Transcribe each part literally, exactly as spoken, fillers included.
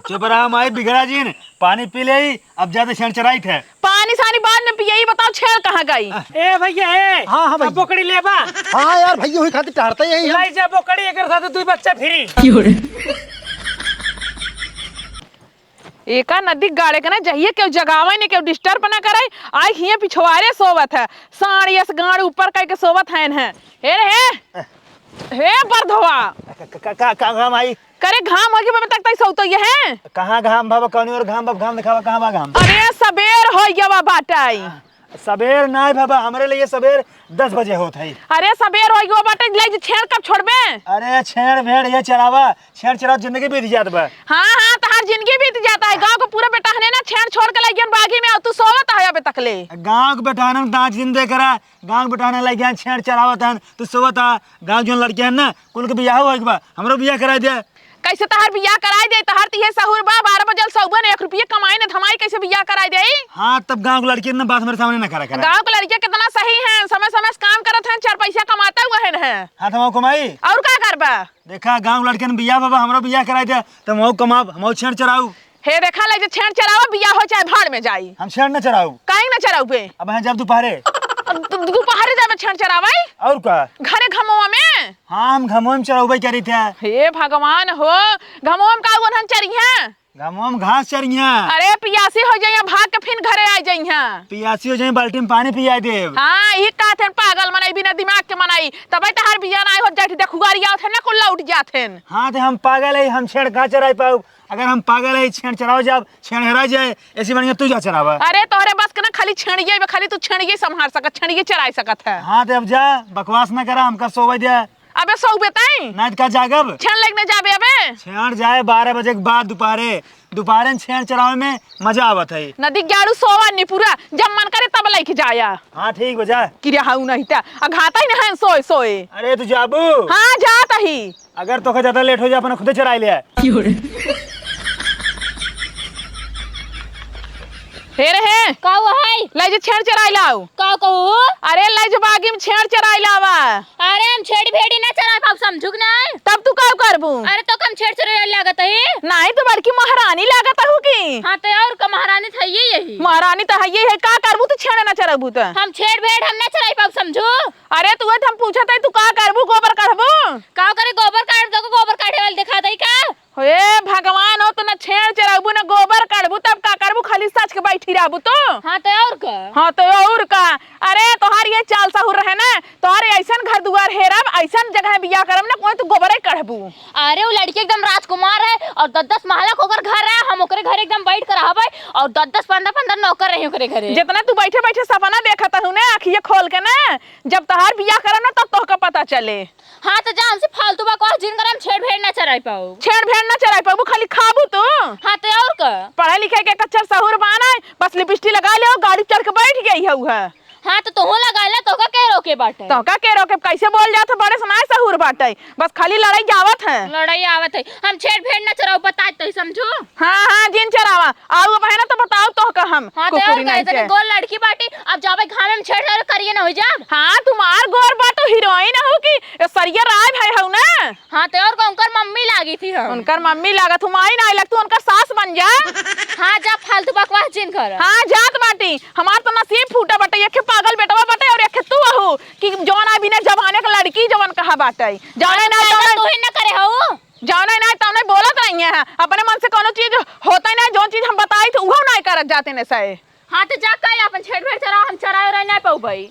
चुप रहा माई, बिगड़ा जिन, पानी पी लेई, अब जाते छेड़ चराइत है। पानी सानी बाद में पियई, बताओ छेड़ कहाँ गई? ए भैया, ए, हाँ, हाँ, भैया। अब बोकड़ी लेबा? हाँ यार, भैया हुई खातिर टहरते यही हम। लाई जा बोकड़ी, एकर साथे दुई बच्चा फ्री। एका नदी गाड़े के ना जहिए, केहू जगावे नहीं, केहू disturb ना करे। आई हिये पिछवारे सोवत है, साँड़ यस गाँड़ ऊपर कइ के सोवत है न। हे रे हे, हे बरधवा। का, का, का, का, का माई? करे घाम होइ गवा तक तई सौतो ये है? कहाँ घाम बाबा, कौनी ओर घाम बाबा, घाम देखावा, कहाँ बा घाम? अरे सबेर होइ गवा बाटई। सबेर नाई बाबा, हमरे लिए सबेर दस बजे होत है। अरे सबेर होइ गवा बाटई, ले जे छेड़ कब छोड़बे? अरे छेड़ भेड़ ये चरावा, छेड़ चरावा जिंदगी बीत जात बा। हाँ, हाँ, तहार जिंदगी बीत जाता है। गाँव को पूरा बेटहने ना छेड़ छोड़ के लगियन बागी में, और तू सोवत है अबे तकले। गाँव के बेटहनन दाँत जिन दे करा, गाँव के बेटहने लगियन छेड़ चरावत हन, तू सोवत है। गाँव जोन लड़के हन ना, कुल के बियाह होइ गवा, हमरो बियाह कराइ दे। कैसे तहार बियाह कराइ दे? तहार तिहे सहूर बा, बारह बजल सौबन, एक रुपये कमाई न धमाई, कैसे बियाह कराइ दे? हाँ, तब गाँव के लड़के ना बात हमरे सामने ना करा करा। गाँव के लड़के कितना सही हैं, समय समय से काम करत हैं, चार पैसा कमाता हुआ है न। हाँ, तो हम कमाई। और का करबा? देखा, गाँव लड़कन बियाह बाबा, हमरो बियाह कराइ दे, त हमहू कमाब, हमहू छेड़ चराऊ। हे देखा, ले जे छेड़ चरावा, बियाह हो चाहे भाड़ में जाई। हम छेड़ न चराऊ। काहे न चराउबे? अब हैं जब दुपहरे। अब दु-, दु-, दुपहरे जाबे छेड़ चरावे? और का? घरे घमवा में? हाँ, हम घमवा में चराउबे करी थे। हे भगवान हो, घमवा में का उन्हन चरिहे? घमवा में घास चरिहे। अरे पियासी हो जाइहे, भाग के फिर घरे आ जाइहे। पियासी हो जाइहे, बाल्टी में पानी पिया देब। हाँ, ई का थे पागल मनई, बिना दिमाग के मनई। तबे तहार बियाह नाई होत जात, देखुआरी आवत है ना, कुल लौट जात हैं। हाँ, तो हम पागल है, हम छेड़ कहाँ चराई पाउब? अगर हम पागल है, छेड़ चरावे जाब, छेड़ हेरा जाए, ऐसी बढ़िया तू जा चरावा। अरे तोहरे बस के ना खाली छेड़िए बा, खाली तू छेड़िए संभाल सकत, छेड़िए चराई सकत है। हाँ, तो अब जा, बकवास ना करा, हमका सोवे दे। अबे सौबे तई? नाइट का जागब? छेड़ लेके ना जाबे अबे? छेड़ जाए बारह बजे के बाद दुपहरे, दुपहरे में छेड़ चरावे में मजा आवत है। नदी ग्यारू सोवा नी पूरा, जब मन करे तब लेके जाया। हाँ, ठीक बा, जा। किरे हाउ नहीं ता, अघाता ही ना है सोए सोए। अरे, तू जाबू? हाँ, जात ही। अगर तोके ज्यादा लेट हो जाए, अपना खुदे चराई ले आए। हे रे हे। का हुआ है? ले जे छेड़ चराई लाओ। का कहू? अरे, ले जे बागी में छेड़ चराई लावा। अरे, हम छेड़ी भेड़ी ना चराई पाउब, समझू कि नाई? तब तू का करबू? अरे, तो कम छेड़ चराई लागत है? नाई, तू बड़की महारानी लागत हू की? हाँ, तो और का, महारानी तो है ही यही। महारानी तो है ही है, का करबू तू छेड़ ना चराबू त? हम छेड़ भेड़ हम ना चराई पाउब, समझू। अरे, तू तो हम पूछत है, तू का करबू, गोबर कढ़बू? का करे, गोबर काढ़ दो, गोबर काढ़े वाले दिखा दे का? हे भगवान हो, तू ना छेड़ चराबू, ना गोबर काढ़बू, तब का करबू? खाली सच के बैठी रहबू तू। हाँ, तो और का? हाँ, तो और का? अरे, तोहार ये चाल सहूर रहे ना, तोहार ऐसन घर दुआर हेरब, ऐसन जगह बियाह करब ना, कोई तू गोबरे काढ़बू। अरे, वो लड़की एकदम राजकुमार है और दस दस महला के ओकर घर है, हम ओकरे घर एकदम बैठ के रहबे और दस दस पन्द्रह पन्द्रह नौकर रही ओकरे घरे। जितना तू बैठे बैठे सपना देखत हूँ ना, आँखिए खोल के ना, जब तोहार बियाह करब ना, तब तोहका पता चले। हाँ, तो जा, हमसे फालतू बकवास जिन करम, छेड़ भेड़ ना चराई पाउब। छेड़ भेड़ ना चराई पाउबू, खाली खाबू तू। हाँ, तो और का? पढ़े लिखे के कच्चर सहूर बाना है, बस लिपस्टिक लगा ले, गाड़ी चढ़ के बैठ गई है उहे। हाँ, तो तोहू लगा ले, तोहका के रोके बाटे? तोहका के रोके? कैसे बोल जात है, बड़े से नाय सहूर बाटे, बस खाली लड़ाई आवत है। लड़ाई आवत है, हम छेड़ भेड़ ना चराउब, बता तो ही समझू। हाँ, हाँ, जिन चरावा। आउ अब है ना तो बताओ तोहका हम, हाँ, तो कुकुरी और का, नहीं इतने के। गोर लड़की बाटी, अब जाबे घामे में छेड़ छाड़ करिए ना हो जाब। हाँ, तुम्हार गोर बा तो हीरोइन हो कि सरिया राय भाई हो ना? हाँ, तो और का, उनकर मम्मी लागी थी हम। उनकर मम्मी लागत हूँ, माई ना लग, तू उनकर सास बन जा। हाँ, जा फालतू बकवास जिन कर। हाँ, जात बाटी, हमार तो नसीब फूटा बटे, एक पागल बेटवा बटे और एक तू हो कि जौन आ बिना जमाने के लड़की जवन कहा बाटे, जौन ना तू ही ना करे हो। जौने नाहीं तौने बोलत रही हैं, अपने मन से कौनो चीज होता ही नाहीं, जौन चीज हम बताई तो उहो नाहीं करत जाते ने सहे। हाँ, तो जा कही अपन छेड़ भेड़ चराओ, हम चराए उराए नाहीं पाउब भाई।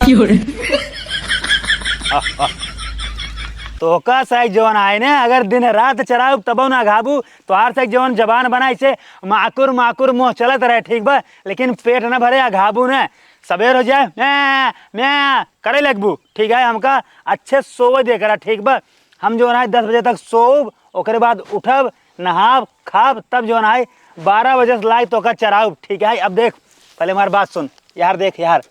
तोहका साइक जवन आए ने, अगर दिन रात चराउब तबो ना अघाबू, तोहार साइक जवन जबान बनाई से माकुर माकुर मुँह चलत रहे, ठीक बा, लेकिन पेट ना भरे, अघाबू ना। सबेर हो जाए, म्या, म्या करे लगबू, ठीक है, हमका अच्छे सोवे दे करा, ठीक बा। हम जवन है दस बजे तक सोउब, ओकरे बाद उठब, नहाब, खाब, तब जवन है बारह बजे से लाइक तोका चराउब, ठीक है। अब देख, पहले हमार बात सुन यार, देख यार,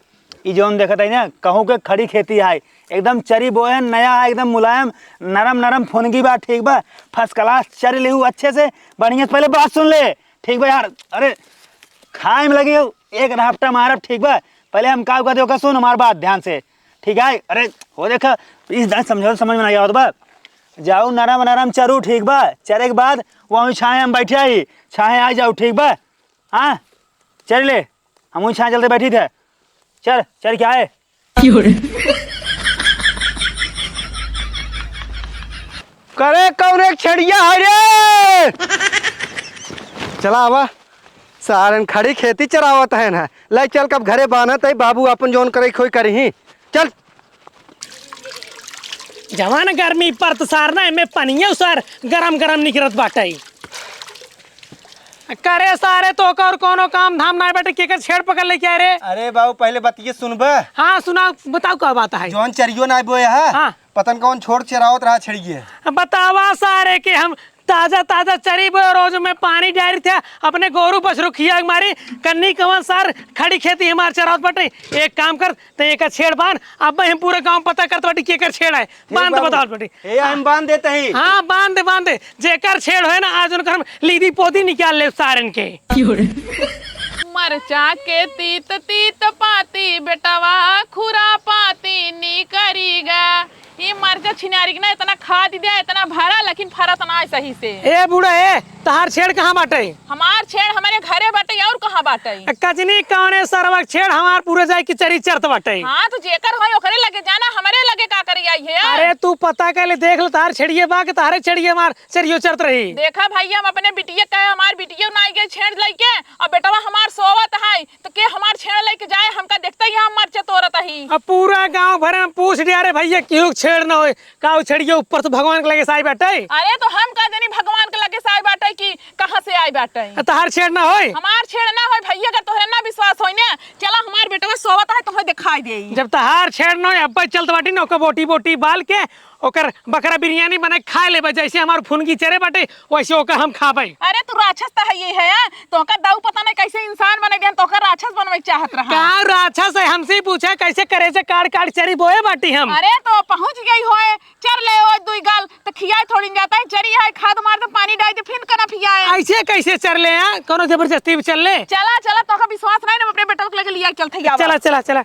ई जवन देखत है ना, कहूँ के खड़ी खेती है, एकदम चरी बोयन नया है, एकदम मुलायम, नरम नरम फुनगी बा, ठीक बा, first class चरी लेहू अच्छे से, बढ़िया से। पहले बात सुन ले, ठीक बा यार, अरे खाए में लगी हो, एक रपटा मारब, ठीक बा। पहले हम का कहते ओका सुन हमार बात ध्यान से, ठीक है। अरे हो देखा, इस दाई समझाओ, समझ में नहीं आवत बा। जाऊ नरम नरम चरू, ठीक बा? चरे के बाद वहीं छाहे हम बैठे ही, छाहे आ जाऊ, ठीक बा? हाँ, चल ले, हम वहीं छाहे चलते बैठी थे। चल, चल क्या है? करे कौन एक छेड़िया है रे? चला आवा, सारन खड़ी खेती चरावत है ना। ले चल, कब घरे बान्हत है, बाबू अपन जौन करे खोई करही। चल। जवान गर्मी परत सार ना, एमे पनिया सार गरम गरम निकरत बाटे। करे सारे, तोहका और कौनो काम धाम नाय बाटे, केकर छेड़ पकड़ लेके आए रे? अरे बाबू, पहले बतिये सुनबे। हाँ, सुनाओ, बताओ का बात है? जौन चरियो नाय बोए है, हाँ। पतन कौन छोड़ चरावत रहा छेड़िए। बतावा सारे के हम ताजा ताजा चरी बोए, रोज में पानी डारी थे, अपने गोरू बछरू खिया के मारी, कन्नी कवन सार खड़ी खेती हमार चरावत बाटे। एक काम कर, ते एकर छेड़ बांध, अब हम पूरे गांव पता करत बाटी केकर छेड़ है। ठीक बांध बाबू। बतावत बाटी। ए, हम बांध देते ही। हाँ, बांध दे, बांध दे। जेकर छेड़ होए ना, आज उनकर हम लीदी पोदी निकाल ले सारन के। मरचा के तीत तीत पाती, बेटवा खुरा पाती निकरी गा। ई मरचा छिनारी के ना, इतना खाद दिया, इतना भरा, लेकिन फरत ना है सही से। ए बूढ़ा, ए, तहार छेड़ कहाँ बाटे? हमार छेड़ हमारे घरे बाटे, और कहाँ बाटे? कजनी कौने सरवा के छेड़ हमार पूरे जाए की चरी चरत बाटे। हाँ, तो जेकर होई ओकरे लगे जाना, हमरे लगे का करे आई है? अरे तू पता कर ले, देख ले, तहार छेड़िए बा कि तहारे छेड़िए हमार चरियो चरत रही। देखा भैया, हम अपने बिटिया का, हमार बिटिया नाई गए छेड़ लइके, और बेटवा हमार सोवत है, तो के हमार छेड़ लेके जाए, हमका देखते ही हम मरचा तोरत ही। अब पूरा गांव भरे में पूछ लिया रे भैया, केहू के छेड़ न होए, का उ छेड़िया ऊपर से भगवान के लगे से आई बाटे? अरे तो हम का जानी भगवान के लगे से आई बाटे कि कहाँ से आई बाटे? आ, तहार छेड़ ना होई? हमार छेड़ ना होई भैया, अगर तोहरे ना विश्वास होई ना, चला हमार बेटवा सोवत है, तोहे दिखाई देई। जब तहार छेड़ ना होई, अब्बे चलत बाटी ना, ओकर बोटी बोटी बाल के ओकर बकरा बिरयानी बना के खा लेबे, जैसे हमार फुनगी चरे बाटे, वैसे ओकर हम खाबे। अरे, तू राक्षस त हइये है, हाँ? तोहका दाऊ पता नहीं कैसे इंसान बने दिहन, तोहका राक्षस बनवे के चाहत रहा। का राक्षस है? हमसे ही पूछा, कैसे करे से काट काट चरी बोए बाटी हम। अरे, तो पहुँच गई होए, चर ले ओ दुई गाल, तो खियाए थोड़ी जाता है, चरी है, खाद मार दे, पानी डाल दे, फिर कना खियाए। ऐसे कैसे चर ले, हाँ? कोनो जबरदस्ती में चल ले? चला, चला, तोहका विश्वास नहीं ना, अपने बेटवा के लगे लिया के चलते ही आवा। चला, चला, चला।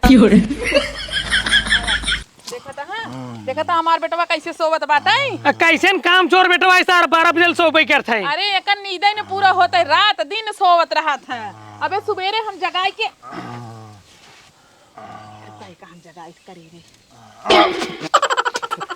देखा था, हाँ? देखा था हमार बेटवा कैसे सोवत बाटे। आ, कैसन काम चोर बेटवा है सार, बारह बजे ले सोवे करत है। अरे, एकर नींदे न पूरा होत है, रात दिन सोवत रहत है। अबे सुबेरे हम जगाई के, का हम जगाई के करे रे।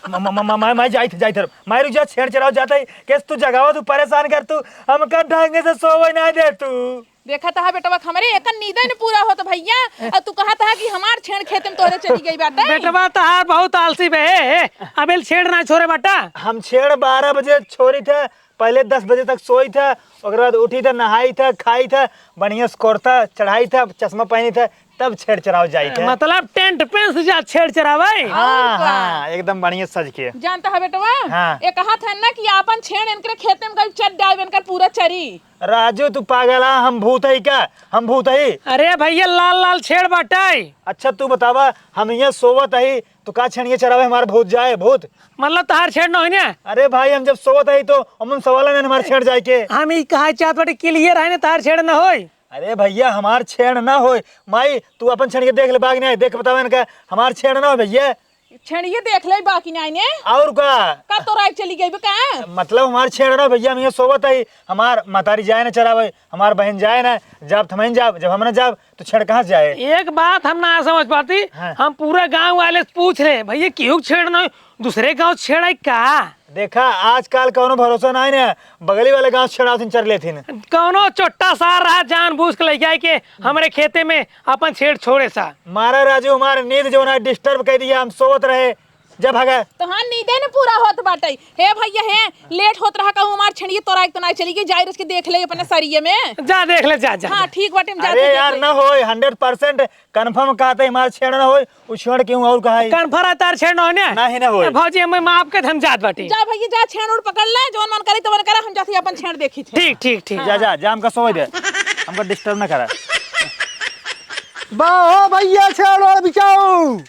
म-, म-, म-, म-, मैं, मैं जाइत, जाइत हर। मैं रुक जा, छेड़ चराव जात है। केस तू जगावा, तू परेशान कर, तू हमका ढंग से सोवे ना दे तू। देखत हा बेटवा, हमरे एकर नींदे न पूरा होत भैया। अ तू कहत हा कि हमार छेड़ खेते में तोरे चली गई बाटे। बेटवा तहार बहुत आलसी बे। हे, हे, अबेल छेड़ ना छोरे बाटा। हम छेड़ बारह बजे छोरी थे, पहले दस बजे तक सोई थे, ओकर बाद उठी थे, नहाई थे, खाई थे, बढ़िया से कुर्ता चढ़ाई थे, चश्मा पहनी थे, तब छेड़ चराव जाई थे। मतलब टेंट पेंट से जा छेड़ चरावे? हाँ, और का? हाँ, एकदम बढ़िया सज के। जानता है बेटवा, हाँ। ये कहा था ना कि आपन छेड़ इनकरे खेते में गई चर डाल इनकर पूरा चरी। राजू, तू पागल आ? हम भूत हई का? हम भूत हई? अरे भैया, लाल लाल छेड़ बाटे। अच्छा, तू बतावा, हम यहाँ सोवत हई, तो का छेड़िया चरावे हमार भूत जाए? भूत? मतलब तहार छेड़ न होई ना? अरे भाई, हम जब सोवत हई, तो हमन सवाल में हमार छेड़ जाए के। हम ई कहा चाहत बाटे, clear है ना, तहार छेड़ न होई। अरे भैया, हमार छेड़ न होई। माई, तू अपन छेड़िया देख ले, बाग नहीं, देख बतावा इनका, हमार छेड़ न होई भैया। छेड़िए देख ले बाकी नाई ने। और का? का तोराई चली गई बे का? मतलब हमार छेड़ ना भैया, हम ये सोवत है, हमार मतारी जाए ना चरावे, हमार बहन जाए ना, जाब त हमइन जाब, जब हम ना जाब तो छेड़ कहाँ से जाए? एक बात हम ना समझ पाती, हाँ। हम पूरा गांव वाले से पूछ रहे, भैया केहू के छेड़ ना, दूसरे गांव से छेड़ आई का? देखा, आजकल कौनो भरोसा ना है ना, बगली वाले गांव से छेड़ आवथिन चर लेथिन। कौनो चोट्टा सार रहा जानबूझ के लइके आए के हमरे खेते में अपन छेड़ छोड़े सा। मारा राजू, हमार नींद जो ना disturb कर दिया, हम सोवत रहे, जा भागा। तोहार नींदे न पूरा होत बाटे। हे भैया, हे, late होत रहा, कहूँ हमार छेड़िए तोराई त नाई चली गई, जाई रस के देख ले अपने सरिये में। जा देख ले, जा, जा, हाँ, जा। ठीक बाटे, हम जाते अरे देख यार, ले। ना होई, hundred percent confirm कहते हमार छेड़ ना होई, उ छेड़ केहू और कहा है। Confirm है तार छेड़ ना होई ना? नहीं, ना होई। भौजी, हम माफ के हम जात बाटी। जा भैया, जा छेड़ उड़ पकड़ ले, जौन मन करे तवन करा, हम जाती अपन छेड़ देखी थे। ठीक, ठीक, ठीक। जा, जा, जा, हमका सोए दे, हमका disturb ना करा। बा हो भैया, छेड़ उड़ बिचाऊ।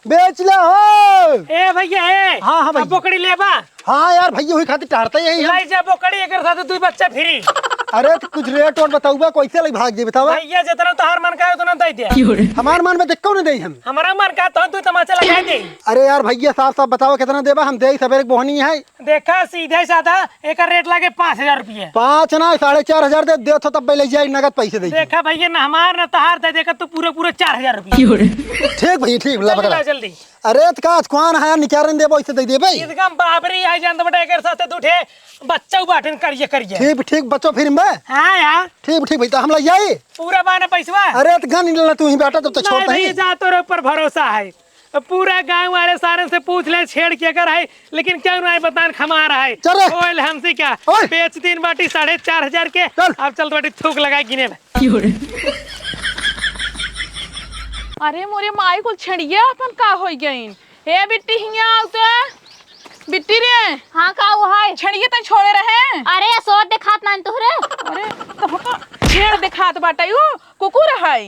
बेच ले हो। ए भैया, ए, हाँ, हाँ, अब भैया। बोकड़ी लेबा? हाँ यार, भैया, वही खातिर टहरते यही हम। लाई जा बोकड़ी, एकर साथे दुई बच्चा free। अरे तो कुछ रेट ओट बताउबा, कैसे लई भाग जे बतावा। भैया जितना तोहार मन का है उतना दे दे। हमार मन में देखो नहीं दे हम। हमारा मन का तो तू तमाचा लगा दे। अरे यार भैया साफ साफ बतावा कितना देबा, हम दे सवेरे के बोहनी है। देखा सीधे साधा एकर रेट लागे पाँच हजार रुपया। पाँच ना, साढ़े चार हजार दे, देत हो तब ले जाई, नगद पैसे दे। देखा भैया ना हमार ना तोहार दे, देखा तू पूरा पूरा चार हजार रुपया। ठीक भैया, ठीक, ला जल्दी पकड़ा। ला, जल्दी। अरे त का आज कौन है निकारेन देबो, इसे दे देबे। एकदम बाबरी आई जान तो बेटा, एकर साथे दू ठे बच्चा बाटेन करिए करिए। ठीक, ठीक, बच्चो फिर में। हाँ यार। ठीक, ठीक भैया, हम लग जाई। पूरा बाना पैसवा। अरे त गन लेना तू ही बेटा, तब तो छोड़ नहीं भैया, नहीं। जा तोरे ऊपर भरोसा है। पूरा गांव वाले सारे से पूछ ले, छेड़ केकर है, लेकिन क्यों नहीं बतान खमा रहा है। चल रे। ओए ले हमसे क्या? ओए। बेच तीन बाटी साढ़े चार हजार के। चल। अब चल बाटी थूक लगाए गिने ले। अरे मोरे माई कुल छेड़िया अपन का होई गईन? ए बिट्टी हियाँ आउ तो। बिट्टी रे। हाँ का हुआ है? छेड़िया तैं छोड़े रहे। अरे असोत देखात नाहीं तोहरे। अरे तोहका छेड़ देखात बाटे उ। कुकुर है।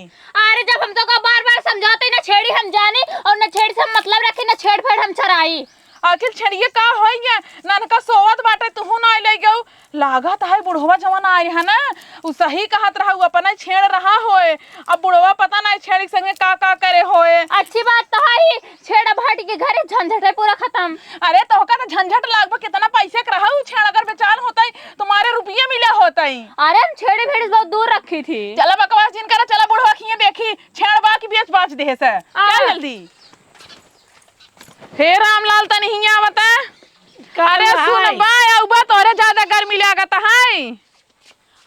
अरे जब हम तोका बार-बार समझावत ही ना छेड़ी हम जानी और ना छेड़ी से हम मतलब रखी ना छेड़ फेड़ हम चराई। आखिर छेड़िए का होई गया? ननका सोवत बाटे, तुहू ना ले गऊ। लागत है बुढ़वा जवन आए है ना, उ सही कहत रहा, उ अपने छेड़ रहा होए। अब बुढ़वा पता नहीं छेड़ी के संगे का का करे होए। अच्छी बात तो है ही, छेड़ अब हट के घरे झंझट है पूरा खतम। अरे तोहका तो झंझट लागबा, कितना पैसे के रहा उ छेड़, अगर बेचान होतई तुम्हारे रुपये मिले होतई। अरे हम छेड़ी भेड़ी से बहुत दूर रखी थी। चला बकवास जिन करा, चला बुढ़वा खिए देखी छेड़ बा कि बेच बाच देहे से। आ। चल जल्दी। हे रामलाल तनी हियाँ आवता। का अरे सुन बा, अउबा तोरे ज्यादा गर्मी लागत है।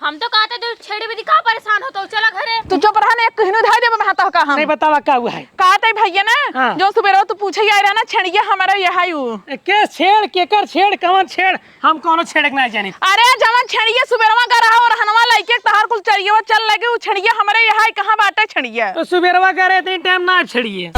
हम तो कहते तू छेड़ी बेटी का परेशान होतो, चला घरे। तू चुप रहा ना, एक कहनू धाई देबे मैं हाथ का हम। नहीं बतावा का हुआ है। कहते भैया ना, हाँ। जो सुबेरवा तू पूछे आए रहा ना, छेड़िया हमारा यह है उ। ए, के छेड़, केकर छेड़, कवन छेड़? हम कौनो छेड़क ना जानी। अरे जवन छेड़िया सुबेरवा गा रहा और हनवा लइके तहार कुल चरियवा चल लगे, उ छेड़िया हमरे यह है, कहाँ बाटे छेड़िया? तो सुबेरवा गा रहे, इतनी टाइम ना छेड़िए।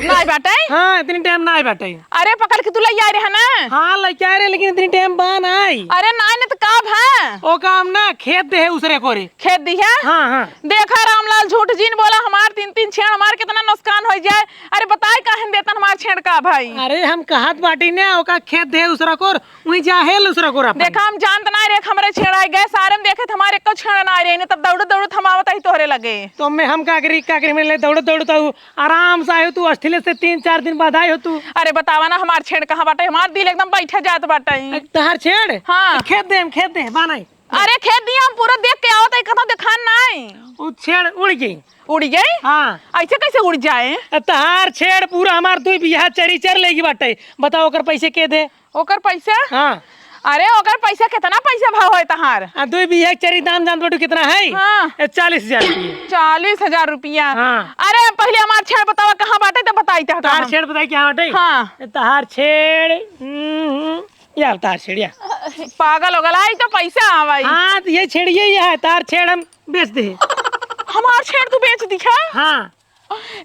ना बाटे? हाँ, इतनी टाइम ना बाटे। अरे पकड़ के तू लइ आए रहे ना? हाँ, लइके आए रहे, लेकिन इतनी टाइम बा ना आई। अरे ना, न त का भा? ओ काम ना, खेत दे है उसरे को रे। खेत दी है? हाँ, हाँ। देखा रामलाल, झूठ जिन बोला, हमार तीन तीन छेड़, हमार कितना नुकसान होइ जाए। अरे बताए काहे न देतन हमार छेड़ का भाई? अरे हम कहत बाटी ने, ओका खेत दे उसरा को, उही जा हेल उसरा को अपन। देखा हम जानत ना रे, हमरे छेड़ आए गए, सारे में देखे त हमार एको छेड़ ना रहे, ने तब दौड़त दौड़त हम आवत ही तोहरे लगे। तो मैं हम का करी, का करी, मैं ले दौड़त दौड़त आऊ। आराम से आयो तू, अस्थिले से तीन चार दिन बाद आयो तू। अरे बतावा ना, हमार छेड़ कहाँ बाटे? हमार दिल एकदम बैठे जात बाटे। अ, तहार छेड़? हाँ। खेत दे, हम खेत दे, बानाई। अरे खेत दिया, हम पूरा देख के आवत है, कतौ देखान नाई। उ छेड़ उड़ गई। उड़ गई? हाँ। ऐसे कैसे उड़ जाए? अ, तहार छेड़ पूरा हमार दुई बीघा चरी चर लेगी बाटे। बताओ, ओकर पैसे के दे? ओकर पैसा? हाँ। अरे, ओकर पैसा, कितना पैसा भाव है तहार? आ, दुई बीघा के चरी दाम जानत बाटू कितना है? हाँ। ए, चालीस हजार रुपया। चालीस हजार रुपया? हाँ। अरे, पहले हमार छेड़ बतावा, कहाँ बाटे, तब बताई तहका तहार हम। छेड़ बताई, कहाँ बाटे? हाँ। ए, तहार छेड़, हम्म, हम्म, या तहार छेड़, या। पागल हो गला, आई तो पैसा आवाई। हाँ, तो ये छेड़, ये, ये है, तहार छेड़ हम बेच दे। हमार छेड़ तू बेच दिया? हाँ।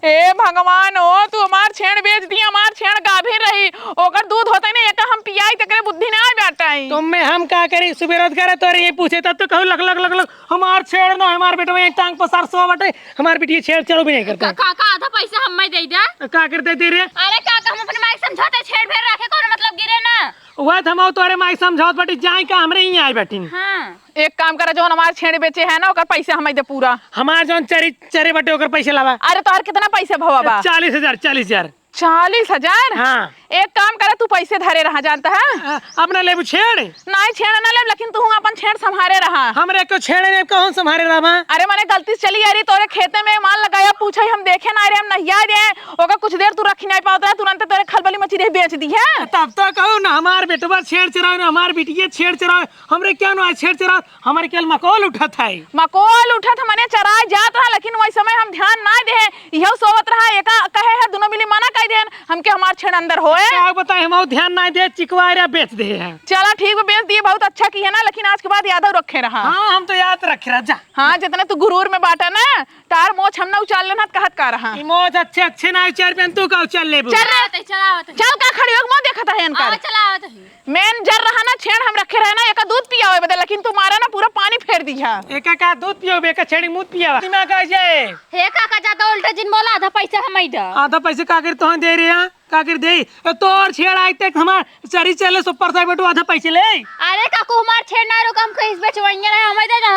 ए भगवान, ओ, तू हमार छेड़ बेच दी, हमार छेड़ गाभिन रही, ओकर दूध होते ना, एका हम पियाई, तेकरे बुद्धि ना आ जाता है। तो मैं हम का करी, सुबेरा उठ करे तोरे ये पूछे, तब तो कहू, लख, लख, लख, लख, हमार छेड़ ना, हमार बेटवा एक टांग पर सरसों बटे, हमार बेटी छेड़ चलो भी नहीं करते। का, का, का आधा पैसा हम मैं दे दे? का कर दे दे रे? अरे का, का हम अपने माई के समझौते छेड़ भेड़ रखे, कौन मतलब गिरे ना? वह तो हम तोरे माई समझौत बटी, जाए का हमरे ही आए बैठी। हाँ। एक काम करा, जौन हमार छेड़ बेचे है ना, ओकर पैसा हमें दे पूरा। हमार जौन चरी, चरे बटे, ओकर पैसे लावा। अरे, तोहर कितना पैसा भवा बा? चालीस हजार, चालीस हजार। चालीस हजार? हाँ। एक काम करा, तू पैसे धरे रहा, जानता है? अ, अपना लेबू छेड़? नाहीं, छेड़ ना लेब, लेकिन तू अपन छेड़ संभारे रहा। हमरे को छेड़ लेब, कौन संभारे रहा बा? अरे, मने गलती से चली आ रही, तोरे खेते में माल लगाया, पूछे, हम देखे ना रहे, हम नहीं आ रहे, ओका कुछ देर तू रख नहीं पावत रहा, तुरंत तोरे खलबली मची रही, बेच दी है। तब तो कहू ना, हमार बेटवा छेड़ चरावे, ना हमार बिटिया छेड़ चरावे, हमरे क्या ना छेड़ चरावे, हमरे केवल मकोल उठत है। मकोल उठत मने चराए जात रहा, लेकिन वही समय हम ध्यान ना दे, इहो सोवत रहा, एका कहे है, दोनों मिली मना कह देन, हमके हमार छेड़ अंदर होए। क्या बताए, हम ध्यान ना दे, चिकवा रहा, बेच दे है। चला ठीक बा, बेच दिए, बहुत अच्छा की है ना, लेकिन आज के बाद यादव रखे रहा। हाँ, हम तो याद रखे रहा, जा। हाँ, जितना तू गुरूर में बाटा ना, तार मोछ हम ना उचाल लेना, कहत का रहा। ई मोछ अच्छे, अच्छे ना उचार पेन, तू का उचाल लेबू? चल रे। चलावत है, चलावत है। चल का खड़ी हो, मुँह देखत है इनकर। हाँ, चलावत है। मेन जर रहा ना, छेड़ हम रखे रहे ना, एका दूध पियावे बदे, लेकिन तू मारा ना, पूरा पानी फेर दिया। एका का दूध पियावे, एका छेड़ी मुँह पियावा। दिमाग आ जाए। हे काका, ज्यादा उल्टा जिन बोला, आधा पैसा हम ही दे। आधा पैसे का कर तो दे रहे हैं? का कर दे? ए, तोर छेड़ आज तक हमार चरी चले सो परसा बेटू आधा पैसे ले। अरे काकू, हमार छेड़ ना रुका, हम कहीं बेचवाइए रहे, हमें दे दे,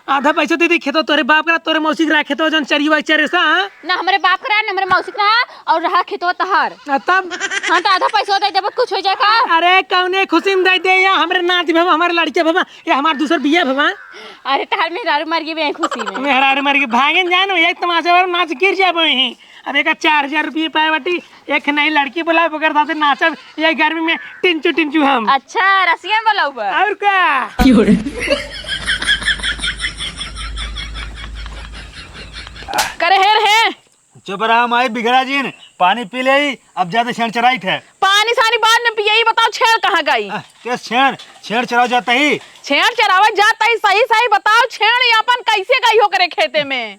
आधा पैसा दे दी खेतो तोरे बाप करा, तोरे मौसी करा खेतो जौन चरियो चरे सा, हाँ? ना हमरे बाप करा, ना हमरे मौसी करा, और रहा खेतो तहार। आ, तब? हाँ, तो आधा पैसा दे देबो, कुछ हो जाए का? अरे, कौने खुशी में दे दे या हमरे नाती भवा, हमरे लड़के भवा, या हमार दूसर बिया भवा। अरे, तहार मेहरारू मर गई बे खुशी में। मेहरारू मर गई, भागन जानो, एक तमाशा और नाच गिर जाबो यहीं। अब एक चार हजार रुपये पाए बाटी, एक नई लड़की बुलाए, ओकर साथे नाचब, ये गर्मी में टिंचू टिंचू हम। अच्छा, रसियन बुलाऊ बा। और का? करे हेर हे। चुप रहा माई, बिगड़ा जिन, पानी पी ले, अब जाते छेड़ चराई थे। पानी सानी बाद में पिए, ई बताओ छेड़ कहाँ गई? आ, के छेड़? छेड़ चराव जाता ही। छेड़ चरावे जाता ही, सही सही बताओ छेड़ अपन कैसे गई हो करे खेते में?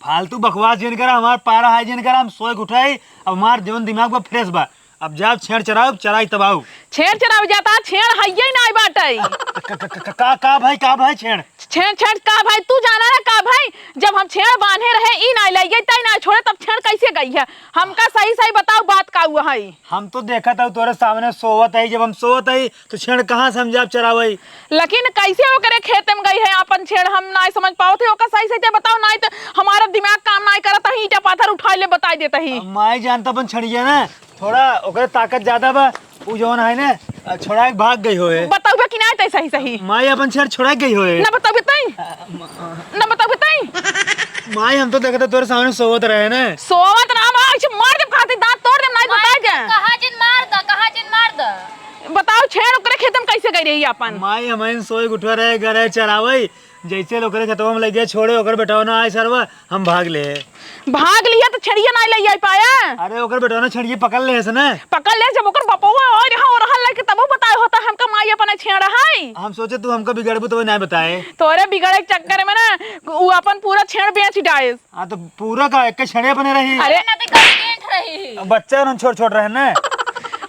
फालतू बकवास जिन करा, हमार पारा है जिन करा, हम सोए के उठाई, अब हमार जौन दिमाग बा फ्रेश बा। अब जाब छेड़ चराउब, चराई तब आउब। छेड़ चराउब जाता, छेड़ हइये नाई बाटइ। क-, क-, क-, क-, का, का भाई, का भाई छेड़? छेड़, छेड़ का भाई, तू जाना ना का भाई? जब हम छेड़ बान्हे रहे, ई नाई लइगे, तई नाई छोड़े, तब छेड़ कैसे गई है? हमका सही सही बताउ बात का हुआ है? हम तो देखत हऊ तोरे सामने सोवत हई, जब हम सोवत हई तो छेड़ कहाँ से हम जाब चरावई? लेकिन कैसे ओकरे खेत में गई है आपन छेड़, हम नाई समझ पावत है। ओकर सही सही ते बताओ, नाई तो हमारा दिमाग काम नाई करत है, ईंटा पाथर उठाई ले बताई देत ही। अब माई जानत अपन छेड़िया ना, थोड़ा ओकरे ताकत ज्यादा बा, उ जौन है ना, छोड़ा के भाग गई होए। बताउबे कि नाई ते सही सही? माई अपन छेड़ छोड़ा के गई होए। ना बताउबे तई? ना बताउबे तई? माई हम तो देखत तोरे सामने सोवत रहे ना। सोवत ना, माई ऐसे मार देब, खाती दांत तोड़ देब, नाई बताई दे। कहा जिन मार द, कहा जिन मार द। बताओ, छेड़ ओकरे खेत में कैसे गई रही आपन? माई, हमइन सोए के उठे रहे, गए रहे चरावई, जैसे ओकरे खेतवा में लगे छोड़े, ओकर बेटवा ना आए सरवा, हम भाग ले। भाग लिया तो छेड़िया ना ले आई पाया। अरे, ओकर बेटवा ना छेड़िया पकड़ ले से ना। पकड़ ले, जब ओकर बपवा और यहाँ और रहल लेके तबो बताए होता हमका माई अपना छेड़ है। हम सोचे तू हमका बिगड़बू तो ना बताए। तोरे बिगड़े के चक्कर में ना उ अपन पूरा छेड़ बेच डाइस। हाँ, तो पूरा का एक छेड़े अपने रही। अरे ना, तो गर्लफ्रेंड रही। अब बच्चा उन्होंने छोट छोट रहे ना।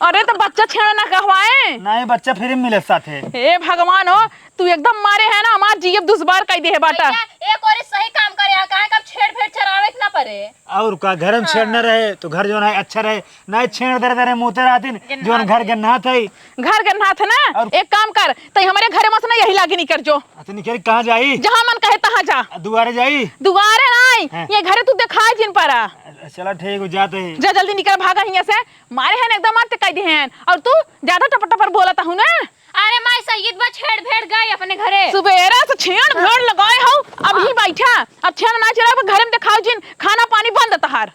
अरे तो बच्चा छेड़ ना कहवाए। नहीं, बच्चा फ्री में मिले साथे। हे भगवान हो, तू एकदम मारे है ना, हमार जीव दुश्वार कई दे है बाटा। भैया, एक और सही काम करे, आ काहे कब छेड़ भेड़ चरावे के ना पड़े। और का, घर में छेड़ न रहे तो घर जौन है अच्छा रहे, नहीं छेड़ दरे दरे मुते रहतिन, जौन घर गन्नात है। घर गन्नात है ना, और एक काम कर, तई हमरे घरे में से ना यही लागे निकर जो। अच्छा, निकल कहाँ जाई? जहाँ मन कहे तहाँ जा। आ, दुआरे जाई? दुआरे नाई, हैं। ये घरे तू देखाए जिन परा। चला ठीक हो, जाते हैं। जा जल्दी निकल, भागा हियाँ से। मारे हैं एकदम मारते कह दे हैं। और तू ज्यादा टपर टपर बोलत हूँ ना। अरे माई, सईद बा छेड़ भेड़ गए अपने घरे। सुबेरे से छेड़ भेड़ लगाए हो, अब ही बैठा। अब छेड़ ना चला, घरे में देखाओ जिन, खाना पानी बंद तहार।